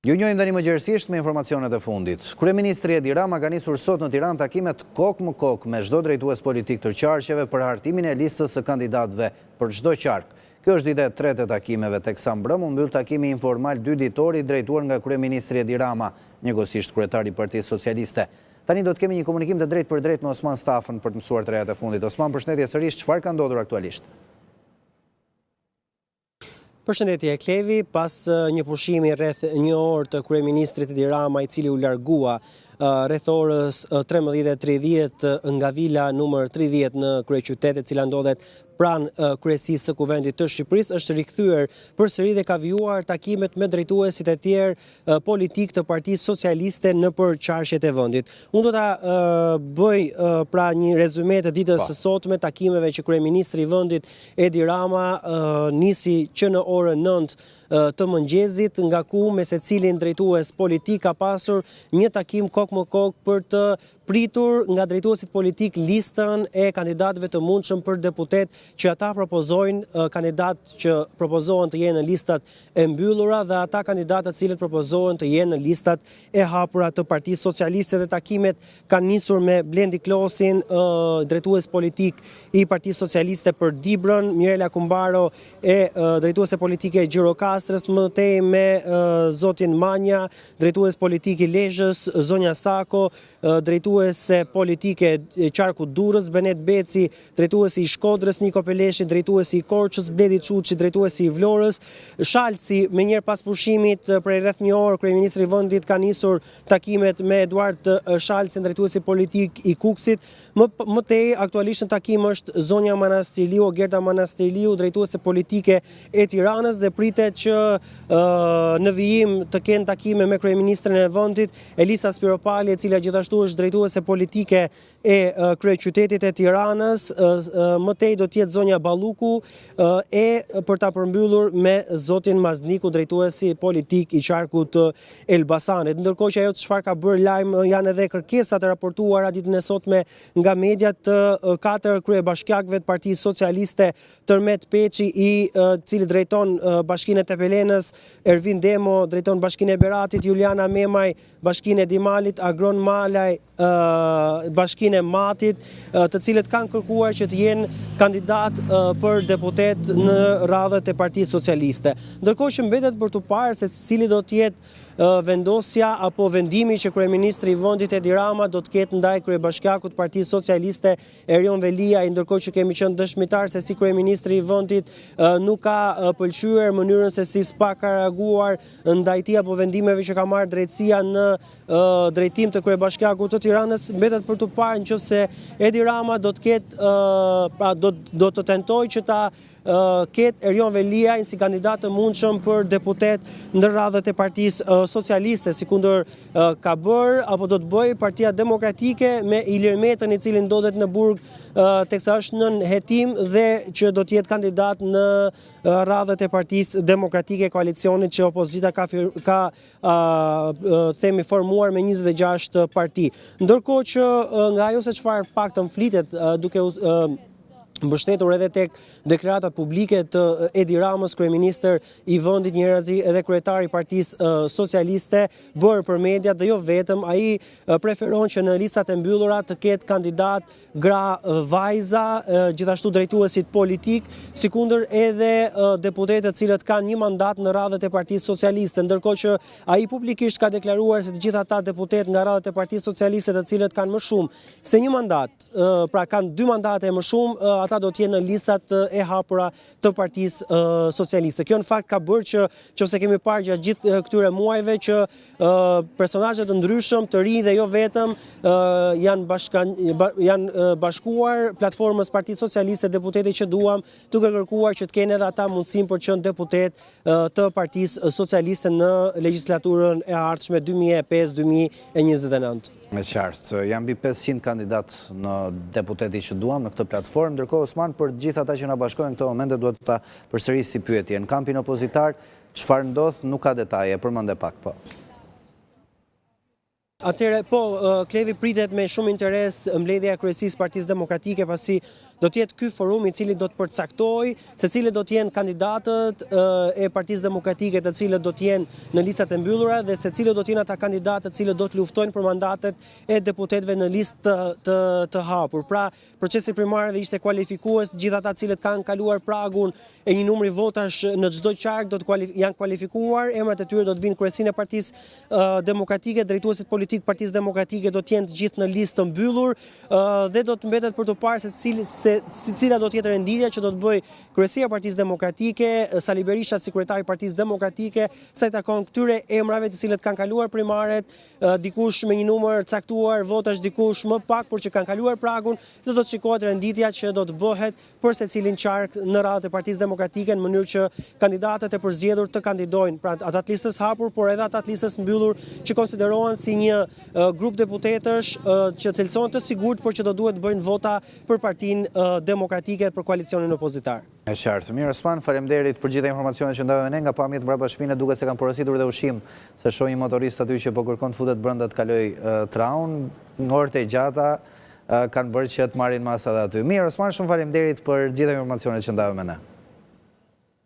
Ju njohim tani më gjerësisht me informacionet e fundit. Kryeministri Edi Rama ka nisur sot në Tiranë takimet kokë më kokë me çdo drejtues politik të qarqeve për hartimin e listës së kandidatëve për çdo qark. Kjo është dita e tretë e takimeve, teksa mbrëmë u mbyll takimi informal dy ditor i drejtuar nga kryeministri Edi Rama, njëkohësisht kryetar i Partisë Socialiste. Tani do të kemi një komunikim të drejtpërdrejtë me Osman Stafën për të mësuar të rejat e fundit. Osman, përshëndetje sërish, çfarë ka ndodhur aktualisht? Përshëndetje Klevi, pas një pushimi rreth një orë të kryeministrit Edi Rama, i cili u largua rreth orës 13:30 nga vila numër 30 në kryeqytet, e cila ndodhet pranë kryesisë së Kuvendit të Shqipërisë, është rikthyer përsëri dhe ka vijuar takimet me drejtuesit e tjerë politikë të Partisë Socialiste nëpër qarqet e vendit. Unë do ta bëj pra një rezume të ditës po. së sotme, takimeve që kryeministri i vendit Edi Rama nisi që në orën 9 të mëngjezit, nga ku me secilin drejtues politik ka pasur një takim kokë më kokë për të pritur nga drejtuesit politikë listën e kandidatëve të mundshëm për deputetë që ata propozojnë, kandidatë që propozohen të jenë në listat e mbyllura dhe ata kandidatë të cilët propozohen të jenë në listat e hapura të Partisë Socialiste dhe takimet kanë nisur me Blendi Klosin, drejtues politik i Partisë Socialiste për Dibrën, Mirela Kumbaro e drejtuese politike e Gjirokastrës, më tej me zotin Manja, drejtues politik i Lezhës, zonja Sako, drejtuese politike e qarkut Durrës, Benet Beci, drejtuesi i Shkodrës, Niko Peleshi, drejtuesi i Korçës, Bledi Çuçi, drejtuesi i Vlorës, Shalsi, menjëherë pas pushimit prej rreth një orë, kryeministri i vendit ka nisur takimet me Eduard Shalsin, drejtuesi politik i Kukësit. Më, më tej, aktualisht në takim është zonja Manastirliu, Gerta Manastirliu, drejtuese politike e Tiranës dhe pritet që në vijim të kenë takime me kryeministren e vendit, Elisa Spiropali, e cila gjithashtu është drejtuese politike e kryeqytetit e Tiranës, më tej do të jetë zonja Balluku e për ta përmbyllur me zotin Mazniku, drejtuesi politik i qarkut të Elbasanit. Ndërkohë që ajo çfarë ka bërë lajm janë edhe kërkesat e raportuara ditën e sotme nga mediat të katër kryebashkiakëve të Partisë Socialiste Tërmet Peçi i cili drejton bashkinë e Tepelenës, Ervin Demo drejton bashkinë e Beratit, Juliana Memaj bashkinë e Dimalit, Agron Malaj bashkinë e Matit, të cilët kanë kërkuar që të jenë kandidatë për deputetë në radhët e Partisë Socialiste. Ndërkohë që mbetet për t'u parë se cili do të jetë vendosja apo vendimi që kryeministri i vendit Edi Rama do të ketë ndaj kryebashkiakut të Partisë Socialiste Erion Veliaj, ndërkohë që kemi qenë dëshmitarë se si kryeministri i vendit nuk ka pëlqyer mënyrën se si SPAK ka reaguar ndaj tij apo vendimeve që ka marrë drejtësia në drejtim të kryebashkiakut të Tiranës, mbetet për t'u parë në qoftë se Edi Rama do të ketë pra do do të tentojë që ta ketë Erion Veliajn si kandidat të mundshëm për deputet ndër radhët e Partisë Socialiste, sikundër ka bërë apo do të bëjë Partia Demokratike me Ilir Metën i cili ndodhet në burg teksa është nën hetim dhe që do të jetë kandidat në radhët e Partisë Demokratike, koalicionit që opozita ka ka themi formuar me 26 parti. Ndërkohë që nga ajo se çfarë paktën flitet duke mbështetur edhe tek deklaratat publike të Edi Ramës, kryeministër i vendit njëherazi edhe kryetar i Partisë Socialiste, bërë për mediat dhe jo vetëm, ai preferon që në listat e mbyllura të ketë kandidatë gra vajza, gjithashtu drejtuesit politikë, sikundër edhe deputetët të cilët kanë një mandat në radhët e Partisë Socialiste, ndërkohë që ai publikisht ka deklaruar se të gjithë ata deputetë nga radhët e Partisë Socialiste të cilët kanë më shumë se një mandat, pra kanë dy mandate e më shumë, ata do të jenë në listat e hapura të Partisë Socialiste. Kjo në fakt ka bërë që qoftë se kemi parë gjatë gjithë këtyre muajve që personazhe të ndryshëm, të rinj dhe jo vetëm janë bashka, janë bashkuar platformës Partisë Socialiste deputeti që duam, duke kërkuar që të kenë edhe ata mundësinë për të qenë deputetë të Partisë Socialiste në legjislaturën e ardhshme 2005-2029. E qartë. Janë mbi 500 kandidatë në deputeti që duam në këtë platformë. Ndërkohë, Osman, për të gjithë ata që na bashkohen në këto momente, duhet ta përsëris si pyetje. Në kampin opozitar, çfarë ndodh, nuk ka detaje, përmende pak, po. Atëherë, po, Klevi pritet me shumë interes mbledhja e kryesisë Partisë Demokratike, pasi do të jetë ky forum i cili do të përcaktojë se cilët do të jenë kandidatët e Partisë Demokratike të cilët do të jenë në listat e mbyllura dhe se cilët do të jenë ata kandidatë të cilët do të luftojnë për mandatet e deputetëve në listë të, të, të hapur. Pra, Procesi i primareve ishte kualifikues, gjithë ata të cilët kanë kaluar pragun e një numri votash në çdo qark do të janë kualifikuar, emrat e tyre do të vinë në kryesinë e Partisë Demokratike, drejtuesit politikë të Partisë Demokratike do të jenë të gjithë në listë të mbyllur dhe do të mbetet për t'u parë se cili se cila do të jetë renditja që do të bëjë kryesia e Partisë Demokratike, Sali Berisha si kryetar i Partisë Demokratike, sa i takon këtyre emrave të cilët kanë kaluar primaret, dikush me një numër të caktuar votash, dikush më pak, por që kanë kaluar pragun, dhe do të shikohet renditja që do të bëhet për secilin qark në radhët e Partisë Demokratike në mënyrë që kandidatët e përzgjedhur të kandidojnë, pra ata të listës hapur, por edhe ata të listës mbyllur që konsiderohen si një grup deputetësh që cilësohen të sigurt, por që do duhet të bëjnë vota për Partinë Demokratike për koalicionin opozitar. E qartë. Mirë Osman, faleminderit për gjitha informacionet që ndave me ne, nga pamjet mbrapa shpine duket se kanë porositur dhe ushqim, se shoh një motorist aty që po kërkon të futet brenda të kalojë traun, orët e gjata kanë bërë që të marrin masa dhe aty. Mirë Osman, shumë faleminderit për gjitha informacionet që ndave me ne.